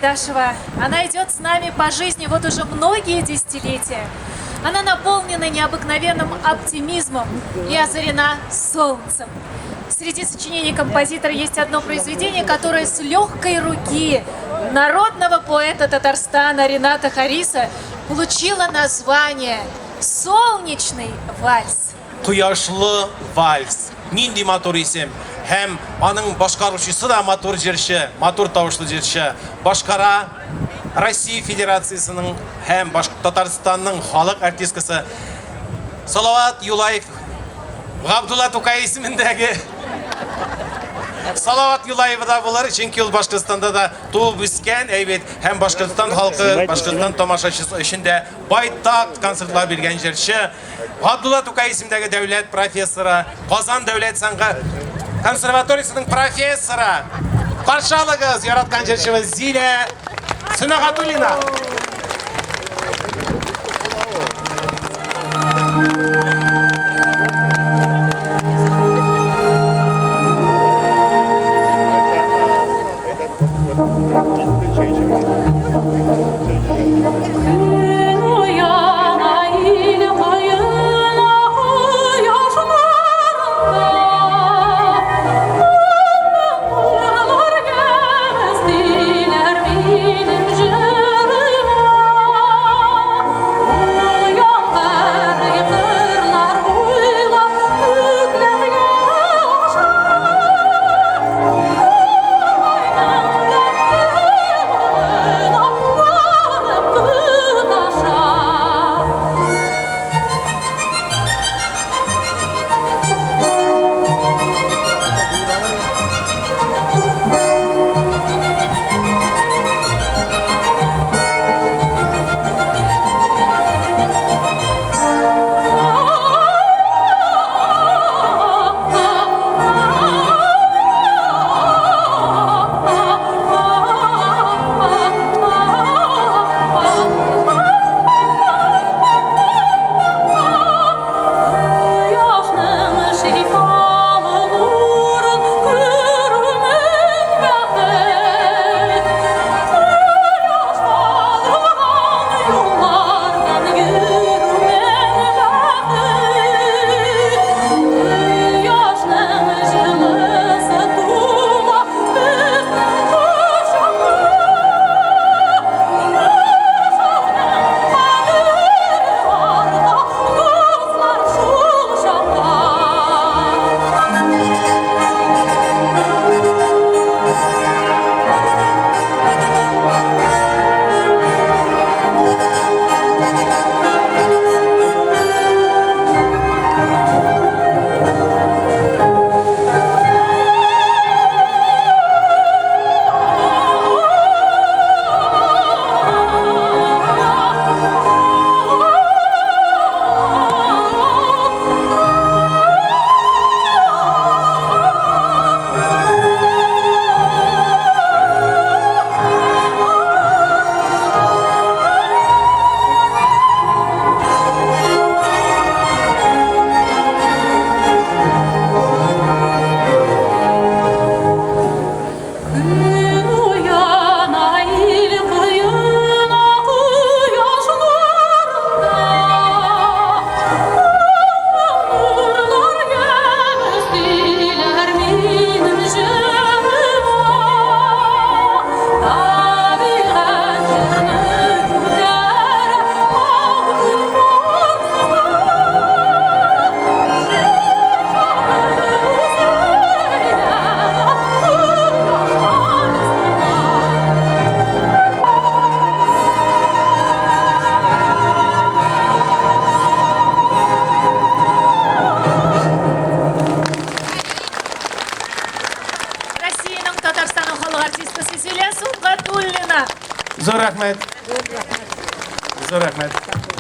Дашева. Она идет с нами по жизни вот уже многие десятилетия. Она наполнена необыкновенным оптимизмом и озарена солнцем. Среди сочинений композитора есть одно произведение, которое с легкой руки народного поэта Татарстана Рената Хариса получило название «Солнечный вальс». Кояшлы вальс. Нинди матур исем. Һәм аның башкаручысы да матур җырчы, матур тавышлы җырчы. Башкара Россия Федерациясенең һәм Татарстанның халык артисткасы Салават Юлаев Габдулла Тукай исемендәге Салават Юлаева да булыр, чөнки ул Башкортстанда да туып үскән, әйбәт, һәм Башкортстан халкы, Башкортстан тамашачысы өчен дә байтак концертлар биргән җырчы. Габдулла Тукай исемендәге дәүләт профессоры, Казан дәүләт сәнгать консерваториясенең профессоры. Каршы алыгыз, яраткан җырчыбыз Зилә Сөнәгатуллина. Россиянең Татарстанның халык артисткасы Зилә Сөнгатуллина. Зур рәхмәт. Зур рәхмәт.